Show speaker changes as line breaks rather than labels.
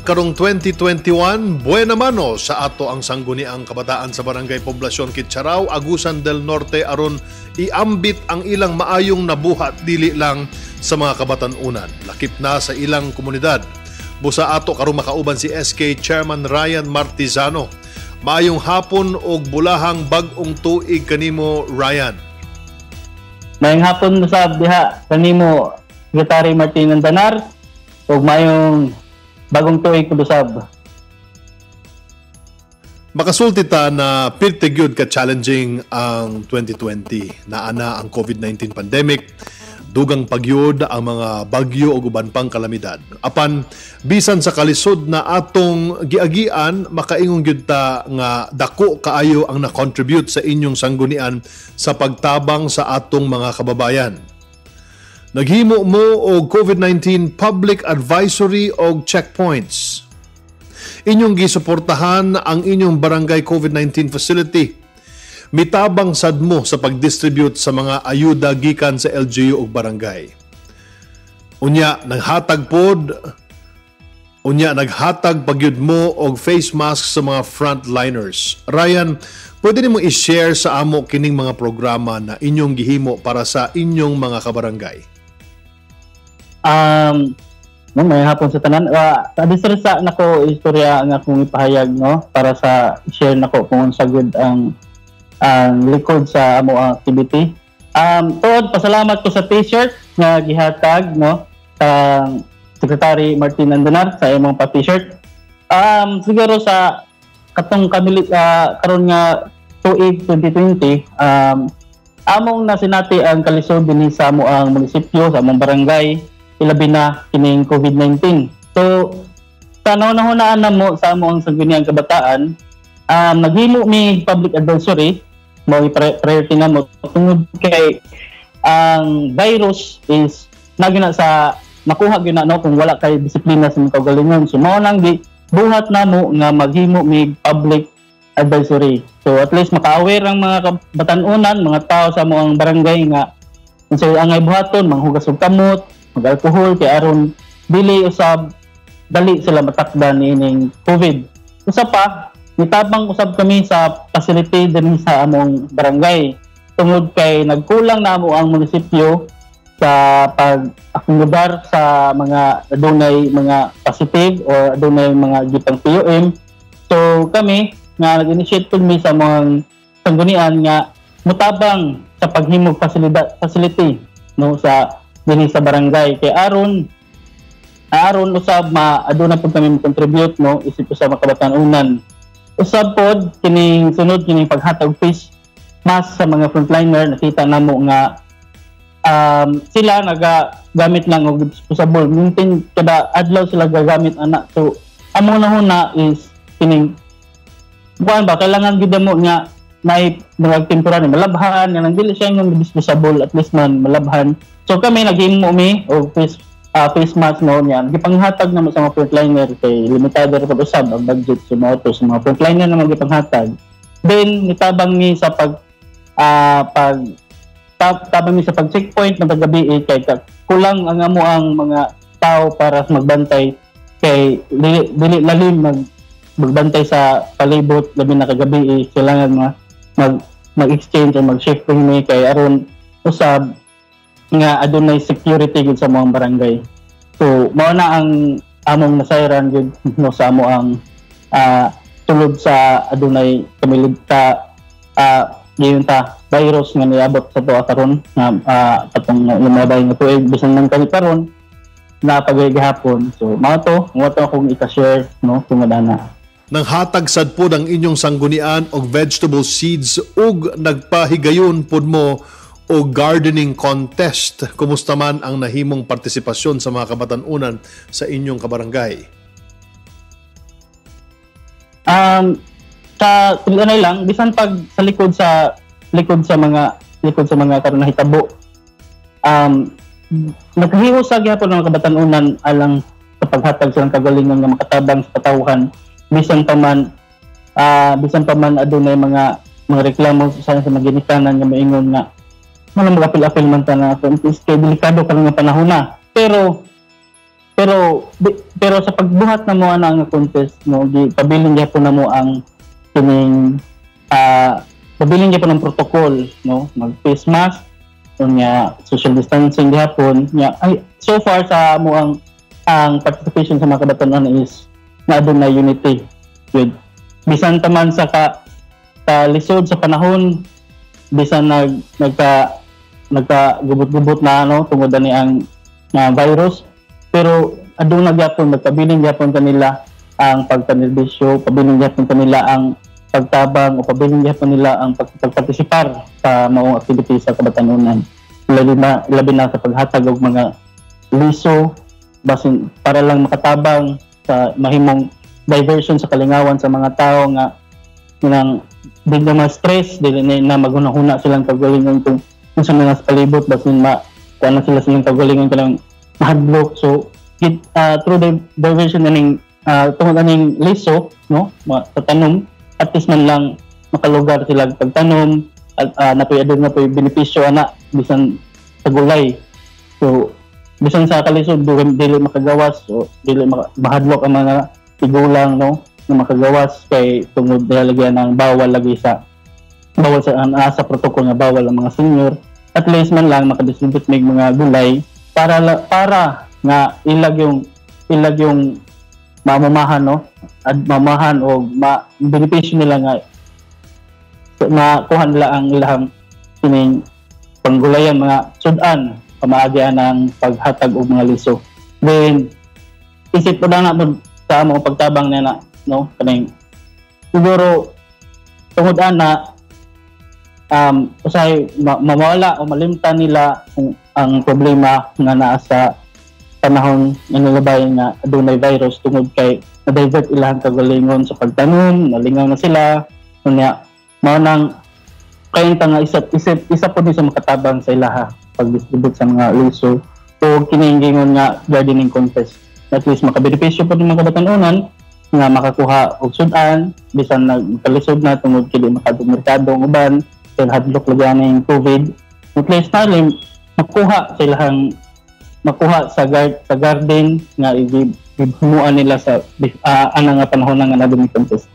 Karong 2021, buena mano sa ato ang Sangguniang Kabataan sa Barangay Poblasyon Kitcharao, Agusan del Norte aron iambit ang ilang maayong nabuhat dili lang sa mga kabatanunan, lakip na sa ilang komunidad. Busa ato karon makauban si SK Chairman Ryan Martizano. Maayong hapon og bulahang bag-ong tuig kanimo, Ryan.
Maayong hapon usab diha kanimo, Secretary Martin Andanar, ug maayong bagong tuig usab.
Makasulti ta na pirte gyud ka challenging ang 2020. Naana ang COVID-19 pandemic, dugang pagyud ang mga bagyo ug uban pang kalamidad. Apan bisan sa kalisod na atong giagian, makaingon gyud ta nga dako kaayo ang na-contribute sa inyong sanggunian sa pagtabang sa atong mga kababayan. Naghimo mo og COVID-19 public advisory og checkpoints. Inyong gisuportahan ang inyong barangay COVID-19 facility. Mitabang sad mo sa pag-distribute sa mga ayuda gikan sa LGU ug barangay. Unya naghatag pagyud mo og face mask sa mga frontliners. Ryan, pwede nimo i-share sa amo kining mga programa na inyong gihimo para sa inyong mga kabarangay?
No, may hapon sa tanan. Sa sa nako istorya nga akong ipahayag, no, para sa share nako kung unsa gud ang likod sa amo ang activity. Tuod pasalamat ko sa T-shirt nga gihatag, no, sa Secretary Martin Andanar sa imong pa T-shirt. Siguro sa katong kamili karon nga tuig 2020, among nasinati ang kalisod dinhi sa amo ang munisipyo, sa among barangay, ilabi na kining COVID-19. So sa nahunahunaan namo sa amo ang Sangguniang Kabataan, naghimo mi public advisory mo, priority namo tungod kay ang virus is nagina sa makuha gyud na, no, kung wala kay disiplina sa imong kaugalingon. So mao nang gi buhat namo nga maghimo mig public advisory. So at least maka-aware ang mga kabatan-unan, mga tao sa amo ang barangay nga unsay angay buhaton, manghugas og kamot, mag-alcohol kay aron dili usab dali sila matakdan niining COVID. Usa pa, nitabang usab kami sa facility dinhi sa among barangay tungod kay nagkulang na amo ang munisipyo sa pag-akomodar sa mga adunay mga positive or adunay mga gipang PUM. So kami nga nag-initiate pud mi sa mga sanggunian nga mutabang sa paghimog facility, no, sa dinhi sa barangay kay aron aron usab ma aduna pud kami mo-contribute, no, isip usab makabatan-unan. Usab pod kining sunod, kining paghatag face mask sa mga frontliner, nakita namo nga sila nagagamit lang og disposable, mintin kada adlaw sila gagamit ana. So among nahuna is kining kuan ba, kailangan gyud mo nga may mga temporary malabhan nga nang dili siya nga disposable, at least man malabhan. So kami naghimo mi og face mask, no, niya gipanghatag namo sa mga frontliner kay limitado ra pud usab ang budget sa mga to, sa mga frontliner na gipanghatag. Then nitabang mi sa pag pag tabang mi sa pag checkpoint ng paggabi kay kulang ang amo ang mga tao para magbantay kay dili, dili lalim magbantay sa palibot, labi na kagabi eh, kailangan mga mag-exchange o mag-shifting mi kay aron usab nga adunay security gud sa mga barangay. So mao na ang among nasayran gud, no, sa amo ang sulod sa adunay kamilig ka giyon ta virus nga niabot sa tuwa karon nga katong lumabay nga tuig bisan man kani karon na gihapon. So mao to akong ika-share, no, tungod ana.
Nanghatag sad pod ang inyong sanggunian og vegetable seeds ug nagpahigayon pod mo og gardening contest. Kumusta man ang nahimong partisipasyon sa mga kabatan-unan sa inyong kabarangay?
Sa ano lang, bisan pag sa likod sa mga likod sa mga karon nahitabo, nagkahiusa gyapon ang mga kabatan-unan alang sa paghatag silang kagalingon nga makatabang sa katawhan bisan pa man adunay mga reklamo sa mga ginikanan nga moingon nga mga mag-apil-apil man ta na kay delikado karon nga panahon na. Pero Pero sa pagbuhat na mo ana nga contest, no, gi pabilin gyapon na mo ang kining pabilin gyapon ang protocol, no, mag face mask unya, social distancing gyapon nya. Ay, so far sa mo ang participation sa mga kabatanunan is na na unity with bisan taman sa ka sa lisod sa panahon, bisan nag nagka nagka gubot-gubot na ano tungod ani ang na virus, pero aduna gyapon, nagpabilin gyapon kanila ang pagpanerbisyo, pabilin gyapon kanila ang pagtabang o pabilin gyapon nila ang pagpartisipar sa maong activity sa kabatanunan, labi na sa paghatag og mga liso basin para lang makatabang sa mahimong diversion sa kalingawan sa mga tao nga nang di na ma-stress, dili na maghuna-huna silang kagalingon kung sa mga palibot, basin ma kuan na sila silang kagalingon kanang mahadlok. So through the diversion aning tungod aning liso, no, sa tanom, at least man lang makalugar sila pagtanom at napoy adun na poy benepisyo ana bisan sa gulay. So bisan sa kalisod dili makagawas o dili mahadlok ang mga tigulang, no, na makagawas kay tungod dahil ng bawal lagi sa bawal sa sa protocol nga bawal ang mga senior, at least man lang makadistribute mig mga gulay para nga ilag yung mamamahan, no, at mamahan o ma benepisyo nila nga makuha nila ang ilang kining panggulayan, mga sudan, pamaagi ng paghatag og mga liso. Then isip po na na sa amo pagtabang na, no, kaning siguro tungod ana usahay mawala o malimtan nila kung ang problema nga naa sa panahon nga nilabay nga adunay virus tungod kay na-divert ilang kagalingon sa pagtanom, nalingaw na sila. Unya mao nang kayong nga isa, isa, isa po din sa makatabang sa ilaha pag-distribute sa mga liso o kining gingon nga gardening contest. At least makabenepisyo po ng mga kabatanunan nga makakuha og sudan bisan nagkalisod na tungod kay di makadtog merkado ang uban kay hadlok lagi aning COVID. At least na makuha sa ilahang makuha sa garden nga gihimuan nila sa ana nga panahon nga naa contest.